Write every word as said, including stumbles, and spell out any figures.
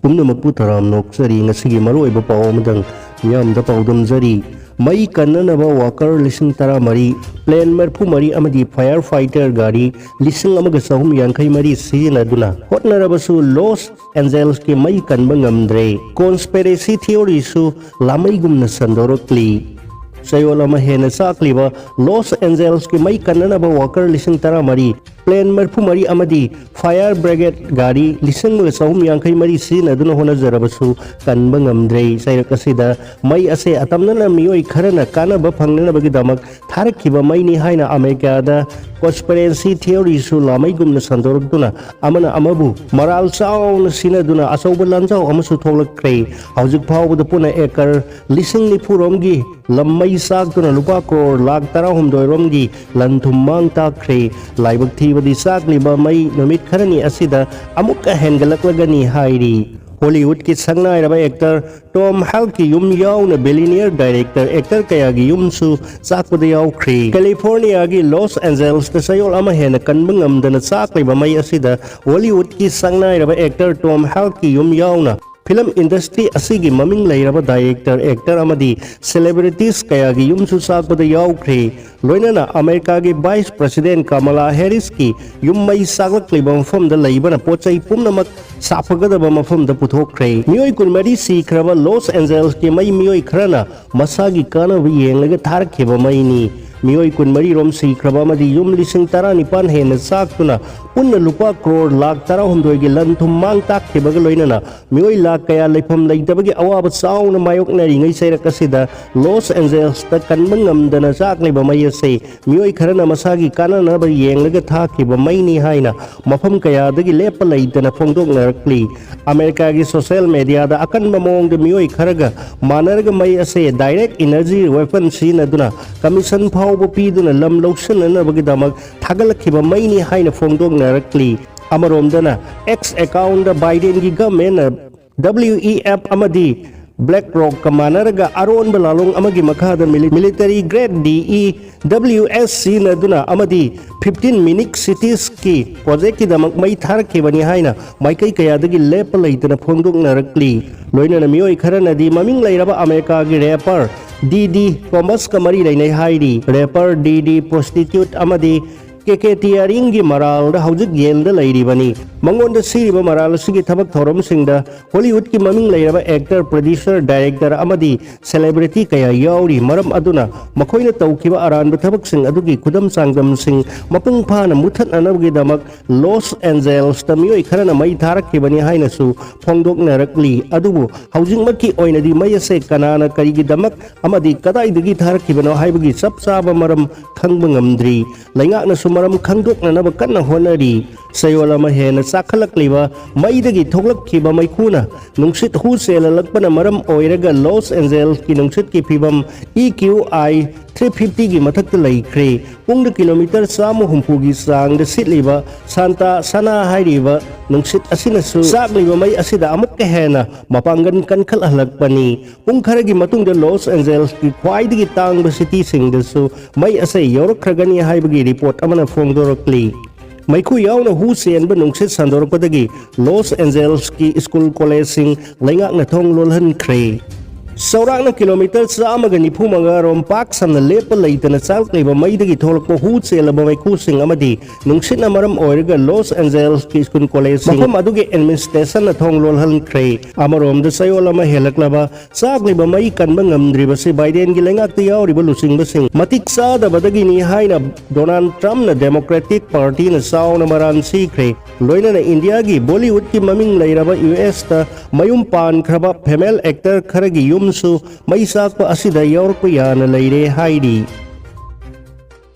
ꯄꯨꯝꯅꯃꯛꯄꯨ ꯇꯔꯥꯝꯅ ꯑꯣꯛꯆꯔꯤ꯫ ꯉꯁꯤꯒꯤ ꯃꯔꯨꯑꯣꯏꯕ ꯄꯥꯎ ꯑꯃꯗꯪ ꯃꯤꯌꯥꯝꯗ ꯄꯥꯎꯗꯝꯖꯔꯤ꯫ ꯃꯩ ꯀꯟꯅꯅꯕ ꯋꯥꯀꯔ ꯂꯤꯁꯤꯡ ꯇꯔꯥꯃꯔꯤ, ꯄ꯭ꯂꯦꯟ ꯃꯔꯤꯐꯨ ꯃꯔꯤ ꯑꯃꯗꯤ ꯐꯥꯌꯔ ꯐꯥꯏꯇꯔ ꯒꯥꯔꯤ ꯂꯤꯁꯤꯡ ꯑꯃꯒ ꯆꯍꯨꯝ ꯌꯥꯡꯈꯩ ꯃꯔꯤ ꯁꯤꯖꯤꯟꯅꯗꯨꯅ ꯍꯣꯠꯅꯔꯕꯁꯨ ꯂꯣꯁ ꯑꯦꯟꯖꯦꯜꯁꯀꯤ ꯃꯩ ꯀꯟꯕ ꯉꯝꯗ꯭ꯔꯦ꯫ ꯀꯣꯟꯁꯄꯦꯔꯦꯁꯤ ꯊꯤꯑꯣꯔꯤꯁꯨ ꯂꯥꯃꯩꯒꯨꯝꯅ ꯁꯟꯗꯣꯔꯛꯂꯤ꯫ ꯆꯌꯣꯜ ꯑꯃ ꯍꯦꯟꯅ ꯆꯥꯛꯂꯤꯕ ꯂꯣꯁ ꯑꯦꯟꯖꯦꯜꯁꯀꯤ ꯃꯩ ꯀꯟꯅꯅꯕ ꯋꯥꯀꯔ ꯂꯤꯁꯤꯡ ꯇꯔꯥꯃꯔꯤ, ꯄ꯭ꯂꯦꯟ ꯃꯔꯤꯐꯨ ꯃꯔꯤ ꯑꯃꯗꯤ ꯐꯥꯌꯔ ꯕ꯭ꯔꯤꯒꯦꯗ ꯒꯥꯔꯤ ꯂꯤꯁꯤꯡ ꯑꯃꯒ ꯆꯍꯨꯝ ꯌꯥꯡꯈꯩ ꯃꯔꯤ ꯁꯤꯖꯤꯟꯅꯗꯨꯅ ꯍꯣꯠꯅꯖꯔꯕꯁꯨ ꯀꯟꯕ ꯉꯝꯗ꯭ꯔꯦ꯫ ꯆꯩꯔꯛ ꯑꯁꯤꯗ ꯃꯩ ꯑꯁꯦ ꯑꯇꯝꯅꯅ ꯃꯤꯑꯣꯏ ꯈꯔꯅ ꯀꯥꯟꯅꯕ ꯐꯪꯅꯅꯕꯒꯤꯗꯃꯛ ꯊꯥꯔꯛꯈꯤꯕ ꯃꯩꯅꯤ ꯍꯥꯏꯅ ꯑꯃꯦꯔꯤꯀꯥꯗ ꯀꯣꯟꯁꯄꯤꯔꯦꯟꯁꯤ ꯊꯤꯑꯣꯔꯤꯁꯨ ꯂꯥꯃꯩꯒꯨꯝꯅ ꯁꯟꯗꯣꯔꯛꯇꯨꯅ ꯑꯃꯅ ꯑꯃꯕꯨ ꯃꯔꯥꯜ ꯆꯥꯎꯅ ꯁꯤꯟꯅꯗꯨꯅ ꯑꯆꯧꯕ ꯂꯥꯟꯖꯥꯎ ꯑꯃꯁꯨ ꯊꯣꯛꯂꯛꯈ꯭ꯔꯦ꯫ ꯍꯧꯖꯤꯛ ꯐꯥꯎꯕꯗ ꯄꯨꯟꯅ ꯑꯦꯀꯔ ꯂꯤꯁꯤꯡ ꯅꯤꯐꯨ ꯔꯣꯝꯒꯤ ꯂꯝ ꯃꯩ ꯆꯥꯛꯇꯨꯅ ꯂꯨꯄꯥ ꯀ꯭ꯔꯣꯔ ꯂꯥꯈ ꯇꯔꯥꯍꯨꯝꯗꯣꯏ ꯔꯣꯝꯒꯤ ꯂꯟ ꯊꯨꯝ ꯃꯥꯡ ꯇꯥꯛꯈ꯭ꯔꯦ꯫ ꯂꯥꯏꯕꯛ ꯊꯤꯕꯗꯤ ꯆꯥꯛꯂꯤꯕ ꯃꯩ ꯅꯨꯃꯤꯠ ꯈꯔꯅꯤ ꯑꯁꯤꯗ ꯑꯃꯨꯛꯀ ꯍꯦꯟꯒꯠꯂꯛꯂꯒꯅꯤ ꯍꯥꯏꯔꯤ꯫ ꯍꯣꯂꯤꯋꯨꯗꯀꯤ ꯁꯛꯅꯥꯏꯔꯕ ꯑꯦꯛꯇꯔ ꯇꯣꯝ ꯍꯦꯡꯀꯤ ꯌꯨꯝ ꯌꯥꯎꯅ ꯕꯤꯂꯤꯅꯤꯌꯔ ꯗꯥꯏꯔꯦꯛꯇꯔ ꯑꯦꯛꯇꯔ ꯀꯌꯥꯒꯤ ꯌꯨꯝꯁꯨ ꯆꯥꯛꯄꯗ ꯌꯥꯎꯈ꯭ꯔꯦ꯫ ꯀꯦꯂꯤꯐꯣꯔꯅꯤꯌꯥꯒꯤ ꯂꯣꯁ ꯑꯦꯟꯖꯦꯜꯁꯇ ꯆꯌꯣꯜ ꯑꯃ ꯍꯦꯟꯅ ꯀꯟꯕ ꯉꯝꯗꯅ ꯆꯥꯛꯂꯤꯕ ꯃꯩ ꯑꯁꯤꯗ ꯍꯣꯂꯤꯋꯨꯗꯀꯤ ꯁꯛꯅꯥꯏꯔꯕ ꯑꯦꯛꯇꯔ ꯇꯣꯝ ꯍꯦꯡꯀꯤ ꯌꯨꯝ ꯌꯥꯎꯅ ꯐꯤꯂꯝ ꯏꯟꯗꯁꯇ꯭ꯔꯤ ꯑꯁꯤꯒꯤ ꯃꯃꯤꯡ ꯂꯩꯔꯕ ꯗꯥꯏꯔꯦꯛꯇꯔ, ꯑꯦꯛꯇꯔ ꯑꯃꯗꯤ ꯁꯦꯂꯦꯕ꯭ꯔꯤꯇꯤꯁ ꯀꯌꯥꯒꯤ ꯌꯨꯝꯁꯨ ꯆꯥꯛꯄꯗ ꯌꯥꯎꯈ꯭ꯔꯦ꯫ ꯂꯣꯏꯅꯅ ꯑꯃꯦꯔꯤꯀꯥꯒꯤ ꯚꯥꯏꯁ ꯄ꯭ꯔꯁꯤꯗꯦꯟ ꯀꯃꯂꯥ ꯍꯦꯔꯤꯁꯀꯤ ꯌꯨꯝ ꯃꯩ ꯆꯥꯛꯂꯛꯂꯤꯕ ꯃꯐꯝꯗ ꯂꯩꯕꯅ ꯄꯣꯠ ꯆꯩ ꯄꯨꯝꯅꯃꯛ ꯁꯥꯐꯒꯗꯕ ꯃꯐꯝꯗ ꯄꯨꯊꯣꯛꯈ꯭ꯔꯦ꯫ ꯃꯤꯑꯣꯏ ꯀꯨꯟꯃꯔꯤ ꯁꯤꯈ꯭ꯔꯕ ꯂꯣꯁ ꯑꯦꯟꯖꯦꯜꯁꯀꯤ ꯃꯩ ꯃꯤꯑꯣꯏ ꯈꯔꯅ ꯃꯁꯥꯒꯤ ꯀꯥꯟꯅꯕ ꯌꯦꯡꯂꯒ ꯊꯥꯔꯛꯈꯤꯕ ꯃꯩꯅꯤ꯫ ꯃꯤꯑꯣꯏ ꯀꯨꯟꯃꯔꯤ ꯔꯣꯝ ꯁꯤꯈ꯭ꯔꯕ ꯑꯃꯗꯤ ꯌꯨꯝ ꯂꯤꯁꯤꯡ ꯇꯔꯥꯅꯤꯄꯥꯟ ꯍꯦꯟꯅ ꯆꯥꯛꯇꯨꯅ ꯄꯨꯟꯅ ꯂꯨꯄꯥ ꯀ꯭ꯔꯣꯔ ꯂꯥꯈ ꯇꯔꯥꯍꯨꯝꯗꯣꯏꯒꯤ ꯂꯟ ꯊꯨꯝ ꯃꯥꯡ ꯇꯥꯛꯈꯤꯕꯒ ꯂꯣꯏꯅꯅ ꯃꯤꯑꯣꯏ ꯂꯥꯈ ꯀꯌꯥ ꯂꯩꯐꯝ ꯂꯩꯇꯕꯒꯤ ꯑꯋꯥꯕ ꯆꯥꯎꯅ ꯃꯥꯌꯣꯛꯅꯔꯤꯉꯩ ꯆꯩꯔꯛ ꯑꯁꯤꯗ ꯂꯣꯁ ꯑꯦꯟꯖꯦꯜꯁꯇ ꯀꯟꯕ ꯉꯝꯗꯅ ꯆꯥꯛꯂꯤꯕ ꯃꯩ ꯑꯁꯤ ꯃꯤꯑꯣꯏ ꯈꯔꯅ ꯃꯁꯥꯒꯤ ꯀꯥꯟꯅꯅꯕ ꯌꯦꯡꯂꯒ ꯊꯥꯈꯤꯕ ꯃꯩꯅꯤ ꯍꯥꯏꯅ ꯃꯐꯝ ꯀꯌꯥꯗꯒꯤ ꯂꯦꯞꯄ ꯂꯩꯇꯅ ꯐꯣꯡꯗꯣꯛꯅꯔꯛꯂꯤ꯫ ꯑꯃꯦꯔꯤꯀꯥꯒꯤ ꯁꯣꯁꯤꯌꯦꯜ ꯃꯦꯗꯤꯌꯥꯗ ꯑꯀꯟꯕ ꯃꯑꯣꯡꯗ ꯃꯤꯑꯣꯏ ꯈꯔꯒ ꯃꯥꯟꯅꯔꯒ ꯃꯩ ꯑꯁꯦ ꯗꯥꯏꯔꯦꯛ ꯏꯅꯔꯖꯤ ꯋꯦꯄꯟ ꯁꯤꯖꯤꯟꯅꯗꯨꯅ ꯀꯃꯤꯁꯟ ꯐꯥꯎꯕ ꯄꯤꯗꯨꯅ ꯂꯝ ꯂꯧꯁꯤꯟꯅꯅꯕꯒꯤꯗꯃꯛ ꯊꯥꯒꯠꯂꯛꯈꯤꯕ ꯃꯩꯅꯤ ꯍꯥꯏꯅ ꯐꯣꯡꯗꯣꯛꯅꯔꯛꯂꯤ꯫ ꯑꯃꯔꯣꯝꯗꯅ ꯑꯦꯛꯁ ꯑꯦꯀꯥꯎꯟꯗ ꯕꯥꯏꯗꯦꯟꯒꯤ ꯒꯚꯔꯟꯃꯦꯟꯅ ꯗꯕ꯭ꯂꯤꯎ ꯏ ꯑꯦꯐ ꯑꯃꯗꯤ ꯕ꯭ꯂꯦꯛ ꯔꯣꯛꯀ ꯃꯥꯟꯅꯔꯒ ꯑꯔꯣꯟꯕ ꯂꯥꯂꯣꯡ ꯑꯃꯒꯤ ꯃꯈꯥꯗ ꯃꯤꯂꯤ-, ꯃꯤꯂꯤꯇꯔꯤ ꯒ꯭ꯔꯦꯗ ꯗꯤ ꯏ ꯗꯕ꯭ꯂꯤꯎ ꯑꯦꯁ ꯁꯤꯖꯤꯟꯅꯗꯨꯅ ꯑꯃꯗꯤ ꯐꯤꯐꯇꯤꯟ ꯃꯤꯅꯤꯛ ꯁꯤꯇꯤꯁꯀꯤ ꯄ꯭ꯔꯣꯖꯦꯛꯀꯤꯗꯃꯛ ꯃꯩ ꯊꯥꯔꯛꯈꯤꯕꯅꯤ ꯍꯥꯏꯅ ꯃꯥꯏꯀꯩ ꯀꯌꯥꯗꯒꯤ ꯂꯦꯞꯄ ꯂꯩꯇꯅ ꯐꯣꯡꯗꯣꯛꯅꯔꯛꯂꯤ꯫ ꯂꯣꯏꯅꯅ ꯃꯤꯑꯣꯏ ꯈꯔꯅꯗꯤ ꯃꯃꯤꯡ ꯂꯩꯔꯕ ꯑꯃꯦꯔꯤꯀꯥꯒꯤ ꯔꯦꯄꯔ ꯗꯤ ꯗꯤ ꯊꯣꯃꯁꯀ ꯃꯔꯤ ꯂꯩꯅꯩ ꯍꯥꯏꯔꯤ꯫ ꯔꯦꯄꯔ ꯗꯤ ꯗꯤ ꯄ꯭ꯔꯣꯁꯇꯤꯇ꯭ꯌꯨꯠ ꯑꯃꯗꯤ ꯀꯦꯀꯦꯇꯤꯌꯥꯔꯤꯡꯒꯤ ꯃꯔꯥꯜꯗ ꯍꯧꯖꯤꯛ ꯖꯦꯜꯗ ꯂꯩꯔꯤꯕꯅꯤ꯫ ꯃꯉꯣꯟꯗ ꯁꯤꯔꯤꯕ ꯃꯔꯥꯜ ꯑꯁꯤꯒꯤ ꯊꯕꯛ ꯊꯧꯔꯝꯁꯤꯡꯗ ꯍꯣꯂꯤꯋꯨꯗꯀꯤ ꯃꯃꯤꯡ ꯂꯩꯔꯕ ꯑꯦꯛꯇꯔ, ꯄ꯭ꯔꯣꯗ꯭ꯌꯨꯁꯔ, ꯗꯥꯏꯔꯦꯛꯇꯔ ꯑꯃꯗꯤ ꯁꯦꯂꯦꯕ꯭ꯔꯤꯇꯤ ꯀꯌꯥ ꯌꯥꯎꯔꯤ꯫ ꯃꯔꯝ ꯑꯗꯨꯅ ꯃꯈꯣꯏꯅ ꯇꯧꯈꯤꯕ ꯑꯔꯥꯟꯕ ꯊꯕꯛꯁꯤꯡ ꯑꯗꯨꯒꯤ ꯈꯨꯗꯝ ꯆꯥꯡꯗꯝꯁꯤꯡ ꯃꯄꯨꯡ ꯐꯥꯅ ꯃꯨꯠꯊꯠꯅꯅꯕꯒꯤꯗꯃꯛ ꯂꯣꯁ ꯑꯦꯟꯖꯦꯜꯁꯇ ꯃꯤꯑꯣꯏ ꯈꯔꯅ ꯃꯩ ꯊꯥꯔꯛꯈꯤꯕꯅꯤ ꯍꯥꯏꯅꯁꯨ ꯐꯣꯡꯗꯣꯛꯅꯔꯛꯂꯤ꯫ ꯑꯗꯨꯕꯨ ꯍꯧꯖꯤꯛꯃꯛꯀꯤ ꯑꯣꯏꯅꯗꯤ ꯃꯩ ꯑꯁꯦ ꯀꯅꯥꯅ, ꯀꯔꯤꯒꯤꯗꯃꯛ ꯑꯃꯗꯤ ꯀꯗꯥꯏꯗꯒꯤ ꯊꯥꯔꯛꯈꯤꯕꯅꯣ ꯍꯥꯏꯕꯒꯤ ꯆꯞ ꯆꯥꯕ ꯃꯔꯝ ꯈꯪꯕ ꯉꯝꯗ꯭ꯔꯤ꯫ ꯂꯩꯉꯥꯛꯅꯁꯨ ꯃꯔꯝ ꯈꯪꯗꯣꯛꯅꯅꯕ ꯀꯟꯅ ꯍꯣꯠꯅꯔꯤ꯫ ꯆꯌꯣꯜ ꯑꯃ ꯍꯦꯟꯅ ꯆꯥꯛꯈꯠꯂꯛꯂꯤꯕ ꯃꯩꯗꯒꯤ ꯊꯣꯛꯂꯛꯈꯤꯕ ꯃꯩꯈꯨꯅ ꯅꯨꯡꯁꯤꯠ ꯍꯨ ꯆꯦꯜꯍꯜꯂꯛꯄꯅ ꯃꯔꯝ ꯑꯣꯏꯔꯒ ꯂꯣꯁ ꯑꯦꯟꯖꯦꯜꯁꯀꯤ ꯅꯨꯡꯁꯤꯠꯀꯤ ꯐꯤꯕꯝ ꯏ ꯀ꯭ꯌꯨ ꯑꯥꯏ ꯊ꯭ꯔꯤ ꯐꯤꯐꯇꯤꯒꯤ ꯃꯊꯛꯇ ꯂꯩꯈ꯭ꯔꯦ꯫ ꯄꯨꯡꯗ ꯀꯤꯂꯣꯃꯤꯇꯔ ꯆꯥꯝꯃ ꯍꯨꯝꯐꯨꯒꯤ ꯆꯥꯡꯗ ꯁꯤꯠꯂꯤꯕ ꯁꯥꯟꯇꯥ ꯁꯥꯅꯥ ꯍꯥꯏꯔꯤꯕ ꯅꯨꯡꯁꯤꯠ ꯑꯁꯤꯅꯁꯨ ꯆꯥꯛꯂꯤꯕ ꯃꯩ ꯑꯁꯤꯗ ꯑꯃꯨꯛꯀ ꯍꯦꯟꯅ ꯃꯄꯥꯡꯒꯜ ꯀꯟꯈꯠꯍꯜꯂꯛꯄꯅꯤ꯫ ꯄꯨꯡ ꯈꯔꯒꯤ ꯃꯇꯨꯡꯗ ꯂꯣꯁ ꯑꯦꯟꯖꯦꯜꯁꯀꯤ ꯈ꯭ꯋꯥꯏꯗꯒꯤ ꯇꯥꯡꯕ ꯁꯤꯇꯤꯁꯤꯡꯗꯁꯨ ꯃꯩ ꯑꯁꯦ ꯌꯧꯔꯛꯈ꯭ꯔꯒꯅꯤ ꯍꯥꯏꯕꯒꯤ ꯔꯤꯄꯣꯔꯠ ꯑꯃꯅ ꯐꯣꯡꯗꯣꯔꯛꯂꯤ꯫ ꯃꯩꯈꯨ ꯌꯥꯎꯅ ꯍꯨ ꯆꯦꯟꯕ ꯅꯨꯡꯁꯤꯠ ꯁꯟꯗꯣꯔꯛꯄꯗꯒꯤ ꯂꯣꯁ ꯑꯦꯟꯖꯦꯜꯁꯀꯤ ꯁ꯭ꯀꯨꯜ ꯀꯣꯂꯦꯖꯁꯤꯡ ꯂꯩꯉꯥꯛꯅ ꯊꯣꯡ ꯂꯣꯜꯍꯟꯈ꯭ꯔꯦ꯫ ꯆꯥꯎꯔꯥꯛꯅ ꯀꯤꯂꯣꯃꯤꯇꯔ ꯆꯥꯝꯃꯒ ꯅꯤꯐꯨ ꯃꯉꯥ ꯔꯣꯝ ꯄꯥꯛ ꯁꯟꯅ ꯂꯦꯞꯄ ꯂꯩꯇꯅ ꯆꯥꯛꯂꯤꯕ ꯃꯩꯗꯒꯤ ꯊꯣꯛꯂꯛꯄ ꯍꯨ ꯆꯦꯜꯂꯕ ꯃꯩꯈꯨꯁꯤꯡ ꯑꯃꯗꯤ ꯅꯨꯡꯁꯤꯠꯅ ꯃꯔꯝ ꯑꯣꯏꯔꯒ ꯂꯣꯁ ꯑꯦꯟꯖꯦꯜꯁꯀꯤ ꯁ꯭ꯀꯨꯜ ꯀꯣꯂꯦꯖꯁꯤꯡ ꯃꯐꯝ ꯑꯗꯨꯒꯤ ꯑꯦꯗꯃꯤꯅꯤꯁꯇ꯭ꯔꯦꯁꯟꯅ ꯊꯣꯡ ꯂꯣꯜꯍꯟꯈ꯭ꯔꯦ꯫ ꯑꯃꯔꯣꯝꯗ ꯆꯌꯣꯜ ꯑꯃ ꯍꯦꯜꯂꯛꯂꯕ ꯆꯥꯛꯂꯤꯕ ꯃꯩ ꯀꯟꯕ ꯉꯝꯗ꯭ꯔꯤꯕꯁꯤ ꯕꯥꯏꯗꯦꯟꯒꯤ ꯂꯩꯉꯥꯛꯇ ꯌꯥꯎꯔꯤꯕ ꯂꯨꯆꯤꯡꯕꯁꯤꯡ ꯃꯇꯤꯛ ꯆꯥꯗꯕꯗꯒꯤꯅꯤ ꯍꯥꯏꯅ ꯗꯣꯅꯥꯜꯗ ꯇ꯭ꯔꯝꯞꯅ ꯗꯦꯃꯣꯀ꯭ꯔꯦꯇꯤꯛ ꯄꯥꯔꯇꯤꯅ ꯆꯥꯎꯅ ꯃꯔꯥꯟ ꯁꯤꯈ꯭ꯔꯦ꯫ ꯂꯣꯏꯅꯅ ꯏꯟꯗꯤꯌꯥꯒꯤ ꯕꯣꯂꯤꯋꯨꯗꯀꯤ ꯃꯃꯤꯡ ꯂꯩꯔꯕ ꯌꯨ ꯑꯦꯁꯇ ꯃꯌꯨꯝ ꯄꯥꯟꯈ꯭ꯔꯕ ꯐꯤꯃꯦꯜ ꯑꯦꯛꯇꯔ ꯈꯔꯒꯤ ꯌꯨꯝꯁꯨ ꯃꯩ ꯆꯥꯛꯄ ꯑꯁꯤꯗ ꯌꯥꯎꯔꯛꯄ ꯌꯥꯅ ꯂꯩꯔꯦ ꯍꯥꯏꯔꯤ꯫